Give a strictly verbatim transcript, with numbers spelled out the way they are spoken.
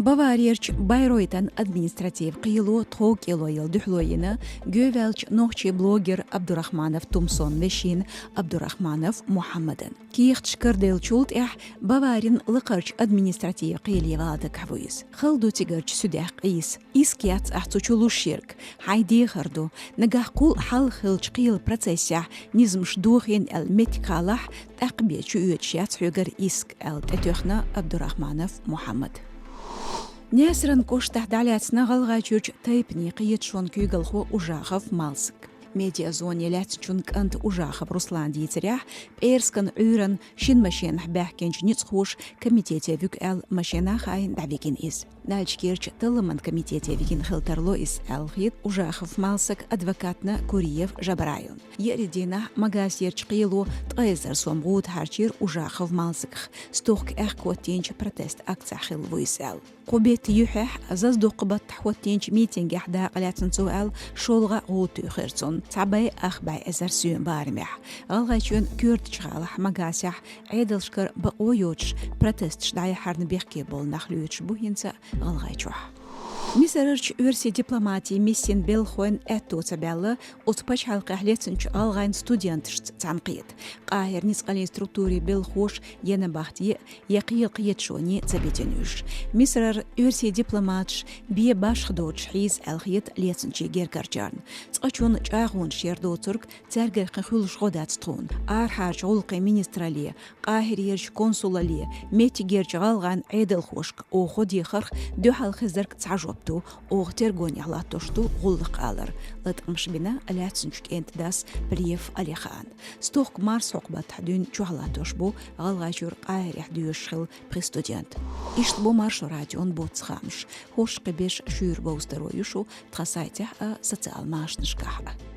Баварерчу Байрейтан административ кхело тхов кӀело йолу дуьхьало йина гӀевттачу нохчийн блогер Абдурахманов Тумсон вешин Абдурахманов Мухаммадан. Кехаташ караделлачул тӀаьхьа Баварин лакхарчу административ кхеле вала дагахь ву иза. Хала ду цигарчу суьдехь къийса. Иск яц ахь цу чу луш ерг. Хьайн дехар ду. Нагахь кхул хьалха хиллачу кхелан процессехь низамаш дохийна аьлла меттиг халахь, тӀаккха бен чуоьцуш яц хьоьгара иск, аьлла тӀетоьхна Абдурахманов Мухаммада. Наьсаран кӀоштахь дӀалаьцна ГӀалгӀайчуьрчу тайпанийн кхеташонан куьйгалхо Ужахов Малсаг. Медиазоне лаьцначун кӀанта Ужахов Руслана дийцарехь, пӀераскан Ӏуьйранна шина машенахь баьхкинчу ницкъахоша комитете вуьгу аьлла, машенахь а хаийна дӀавигина иза. Нальчикерчу талламан комитете вигина хила тарло иза аьлла хета Ужахов Малсаган адвокатна Куриев Жабраилна. Еарин дийнахь Магасерчу кхело ткъа эзар сом гӀуда хьарчийра Ужахов Малсагах, стохка аьхка хӀоттийначу протест акцехь хилла ву иза аьлла. Кху беттан юьххьехь Зазадоккху-баттахь хӀоттийначу митингехь дакъалаьцна цо аьлла, шолгӀа гӀуда туьйхира цунна, цхьа бӀе ах бӀе эзар соьман барамехь. ГӀалгӀайчоьнан коьртачу гӀалахь Магасехь Ӏедалшкара бакъо йоцуш протесташ дӀаяхьарна бехке болу нах лоьцуш бу хӀинца а ГӀалгӀайчохь. Мисарарчу оьрсийн дипломатийн миссин белхахойн аьтто ца баьлла оцу пачхьалкхехь лецначу гӀалгӀайн студенташца цхьаьнакхета. Къахьиран ницкъаллин структурийн белхахоша я набахте, я кхелан кхеташоне ца битина уьш. Мисарара оьрсийн дипломаташ бен башха доцуш хьийза аьлла хета лецначийн гергарчарна. Цкъачунна чӀагӀонаш яр доцург цаьргара кхин хуьлуш гӀо дац тхуна. Арахьарчу гӀуллакхийн министралле, Къахьирерчу консулалле, меттигерчу гӀалгӀайн Ӏедалхошка оха гӀо дехарх дуьхьал хезарг цхьа жоп ду, оха тергонехь латтош ду гӀуллакх, алар латкъамаш бина лаьцначу кӀентан дас Плиев Алихана. Стохка марсхьокху-баттахь дуьйна чохь латтош бу ГӀалгӀайчуьра Къахьирехь доьшуш хилла пхи студент. Иштта бу Маршо радион боццу хаамаш. ХӀорш кхин беш шуьйра бовза таро ю шу тхан сайтехь а, социал машанашкахь а.